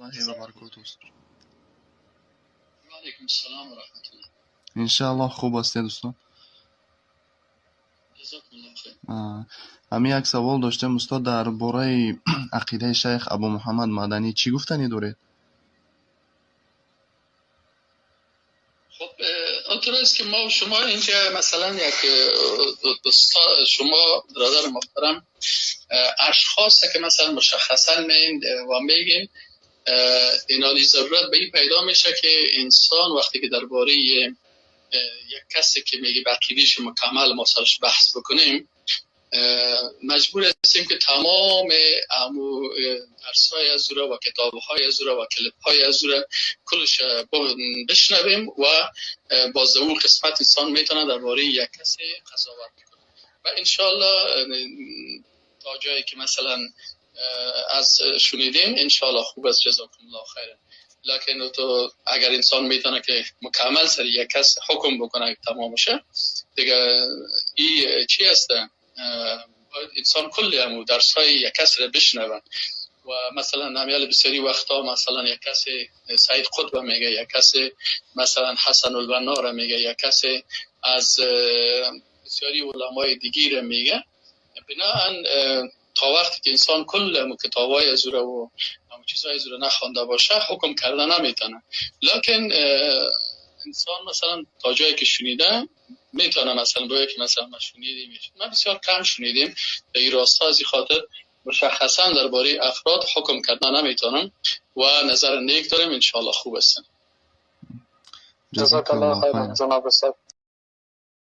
الله و برکاته. و علیکم السلام و رحمت الله. انشاءالله خوب هستید دوستان. جزاکم الله خیر. همین یک سوال داشتم استاد، درباره عقیده شیخ ابو محمد مدنی چی گفتنی دارید؟ خب اونطور است که ما و شما اینجا مثلا یک دوستا، شما برادر محترم، اشخاص که مثلا مشخصا میین و میگیم اینالی ضرورت به این پیدا میشه که انسان وقتی که درباره یک کسی که میگه عقیده‌اش مکمل ما سرش بحث بکنیم، مجبور هستیم که تمام امو درس‌های از او و کتاب‌های از او و کلیپ‌های از او کلش بشنویم و باز اون قسمت انسان میتونه درباره یک کسی قضاوت بکنه و انشالله تا جایی که مثلا از شنیدیم انشالله خوب است. جزاکم الله خیرا. لکن تو اگر انسان میتونه که مکمل سر یک کس حکم بکنه تمامشه دیگه، ای چی هست، انسان کلی همو درس های یک کس را بشنون و مثلا همیال بسیاری وقتا مثلا یک کسی سید قطب میگه، یک کسی مثلا حسن البنا را میگه، یک کسی از بسیاری علمای دیگه را میگه. بناهن تا وقتی که انسان کل همو کتابای از او را و همو چیزای از او را نخوانده باشه حکم کرده نمیتونه. لکن انسان مثلا تا جایی که شنیده میتونه مثلا بگه که مثلا ما شنیدیم، ما بسیار کم شنیدیم به این راستا، از این خاطر مشخصا درباره افراد حکم کردن نمیتونم و نظر نیک داریم. انشالله خوب هستم. جزاک الله خیرا جناب استاد.